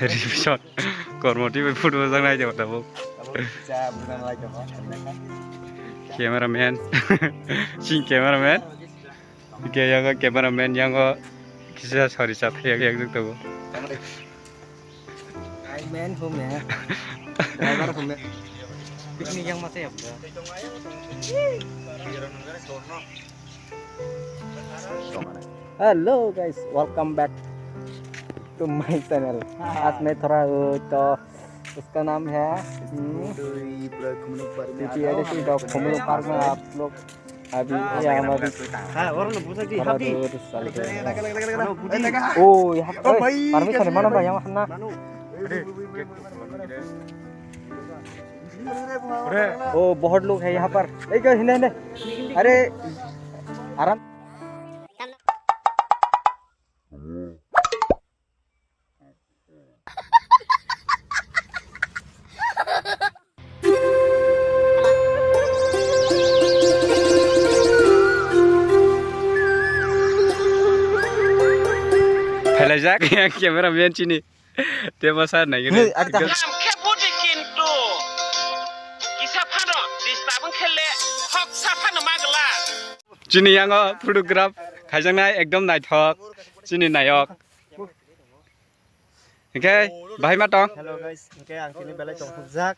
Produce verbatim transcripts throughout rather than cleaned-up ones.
Revision. Kormoti bai photo bwsang nai jabo tabuk. Cameraman. Sing cameraman. Ke yango cameraman yango kisa sori sa thaya yak yak tok. Ai men home. Driver home. Picnic yang masa ya. Hello guys, welcome back to my channel. आज मैं थोड़ा, अ, तो उसका नाम है, हम्म, टीटीआईडीसी डॉग घुमलू पार्क में आप लोग अभी ये हमारी थोड़ा दूर चल रहे हैं। ओ, यहाँ पर परमिशन है, मानो भाई, यहाँ ना। ओ, बहुत लोग है यहाँ पर। ए, क्या हिंदे, हिंदे? अरे, आराम। Pelaijak yang cameraman sini. Dia masa nai gini. Hey, ada. Ham khe budi kintu. Kisa phano disturb khele hok sa phano magla. Chini yango photograph khaijaknai ekdom naithok. Chini nayok. Hingke bahai ma tong? Hello guys, hingke ang tini belai tong hukjak.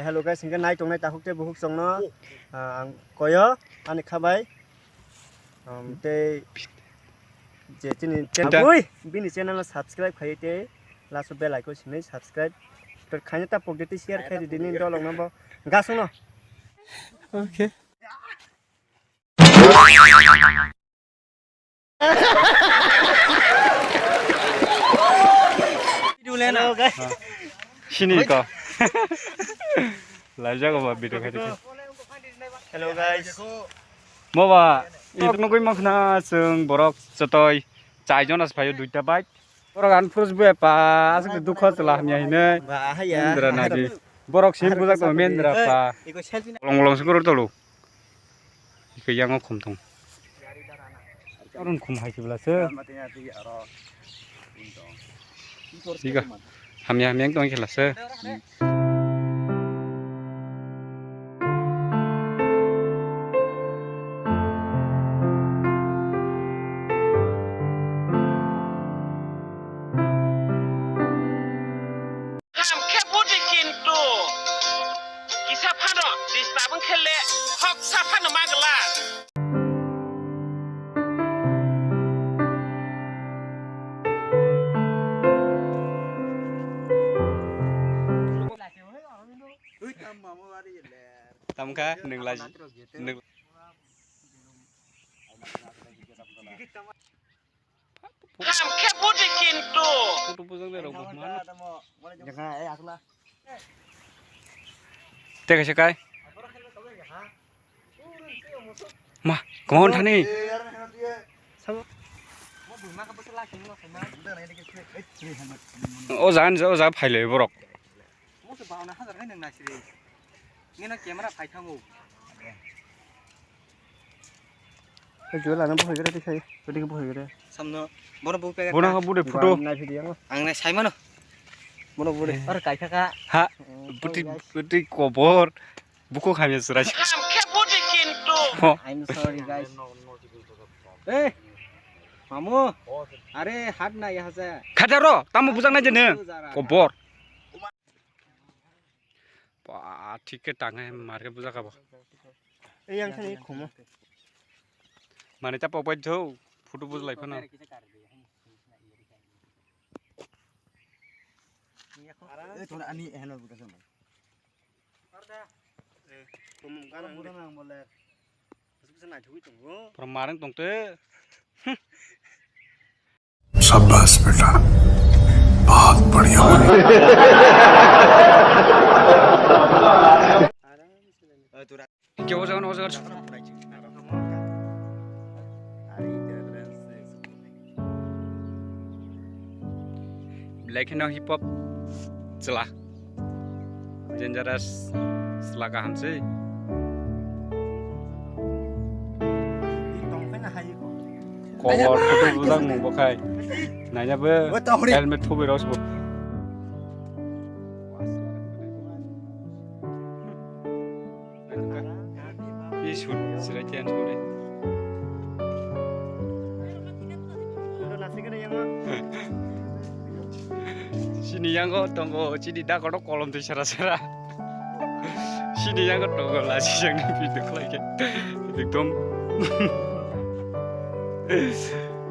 Hello guys, hingke nai tongnai takhuk tei bukhuk chongno, ah, ang koyo ani khabai. Um, tei je chini channel, bini channel no subscribe khai tei laso bell icon sini subscribe. Tor khaina ta pokde tei share khai di dini dolong no bo gasung no. Okay. Hello, guys. Sini ko. Laijak ba video khai dikhe. Hello, guys. Mo ba, ito nugui makhna chwng borok chotoi chaijon as phaio duita bike. Borok an phrus bu epa aswk dukho chwla hamya hinwi. Ba, haya. Indra nadi. Borok sim bujak tong mendra pa. Iko selfie na. Long long sukuru tolu. Iko yango khum tong. Arun khum hai sibla se. Iko hamya hamya tong khela se. Ham khe budi kintu kisa phano disturb wng khe le hoksa phano magla. Tamkha nwng laji nwng. Ham khe budi kintu. Photo bujang de rok mano. Teka sekai. Ma, kon thani. O jan, o ja phailai borok. Musu bauna hajar nai nang nasiri. Nina camera phai thango. Jual ana bohoi gere dikhai. Bodi bohoi gere. Samno bono bu pega. Bono bu de photo. Nai video. Ang nai sai mano. Bono bu de. Ar kai thaka. Ha. Buti buti kobor. Buku khamya surai. Ham khe budi kintu. I'm sorry guys. Eh. Mamu. Are hat na ya haja. Khajaro, tamo bujak nai jene. Kobor. Ba, thik khe tangai mar khe bujak abo. Ei yang thani khomo. Mane ta pokbai tho, photo bujlai phano. Ei thona ani ehno bujak. Pura marang tongte. शाबाश बेटा, बहुत बढ़िया बोले। Hingke o jaga no o jaga. Belai kheno hip hop chwla. Dangerous chwla kaham se. Kobor photo bujak mung bo khai. Naina bo. Bo tongri. Helmet thubi rok bo. Ih, sut, sirai tiyan suri. Sini yango tongo, chini dakono kolom twi sara sara. Sini yango tongo, lasi jangni video khlai khe. Ekdom.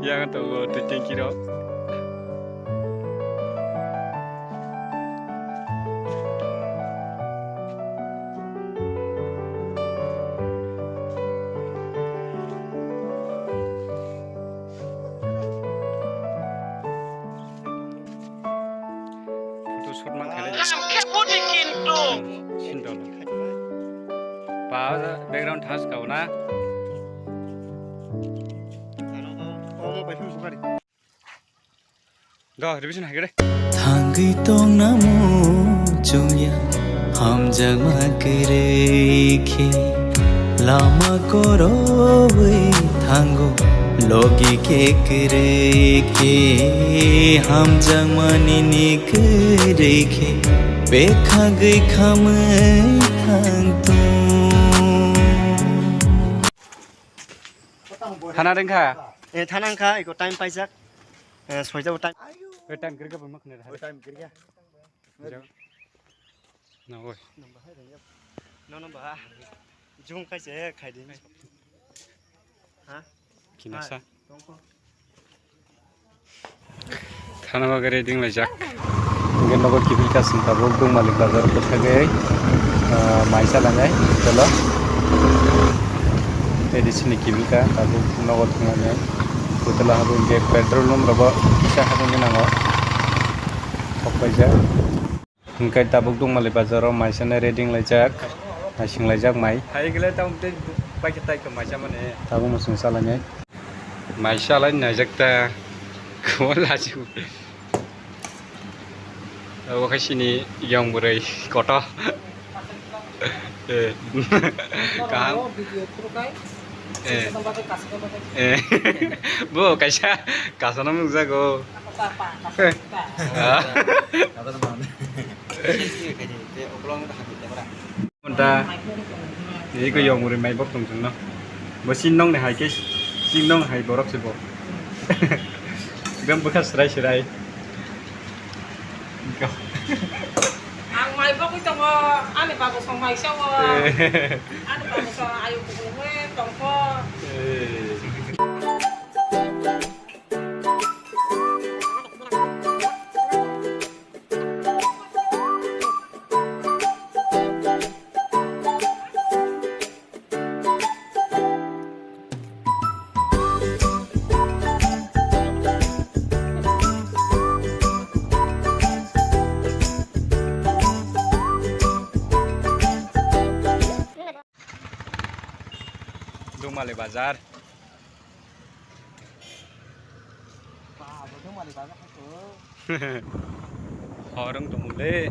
Yango tongo, twi tanki rok. Photo shoot man khailai. Ham khe budi kintu. Sindol. Pa background thas kau na. Do, revision hai gede. Thangwi tongna muchungya, hamjakma kwrwi khe, lama korowi thango, logi khe kwrwi khe, hamjakmani ni kwrwi khe, bekhagwi khamwi thangtung. Thana rengkha? Eh, thana wngkha, iko time paijak. Eh, soita bo time. Oi, time kirga bo makne. Oi, time kirga. Jao. Na, oi. Nono ba. Jung kai se khai di. Ha? Kinasa. Hai, tongkho. Thana bagwi ready wnglaijak. Hingke nogo kiphilka chwng tabuk Dungmali bazar bwsagwi, ah, mai chalanai hotelo. Tei sini kiphilka tabuk nogo thanglainai hotelo, habo hingke petrol pump rogo kisa haboni nango. Thok paijak. Hingke tabuk Dungmali bazaro mai sana ready wnglaijak, naisinglaijak mai. Hai gele tamo tei pai khe tai khe mai chamani. Tabuk mwsung salainai. Mai salai naijak ta. Kwbangma lachigo. Abo khe sini yong bwrwi koto. Eh. Kaham. Eh. Eh. Bo kaisa kasano nukjago. Ah. Monta, iko yong muri mai bok tong chwngno. Bo sin nong ni hai khe, sin nong hai borok se bo. Bem bwkha srai srai. Ang mai bagwi tongo, ani babu song mai sao. Eh. Ani babu song ayo kukulungwi tongkho. Eh. Dungmali bazar. Horong tongmole.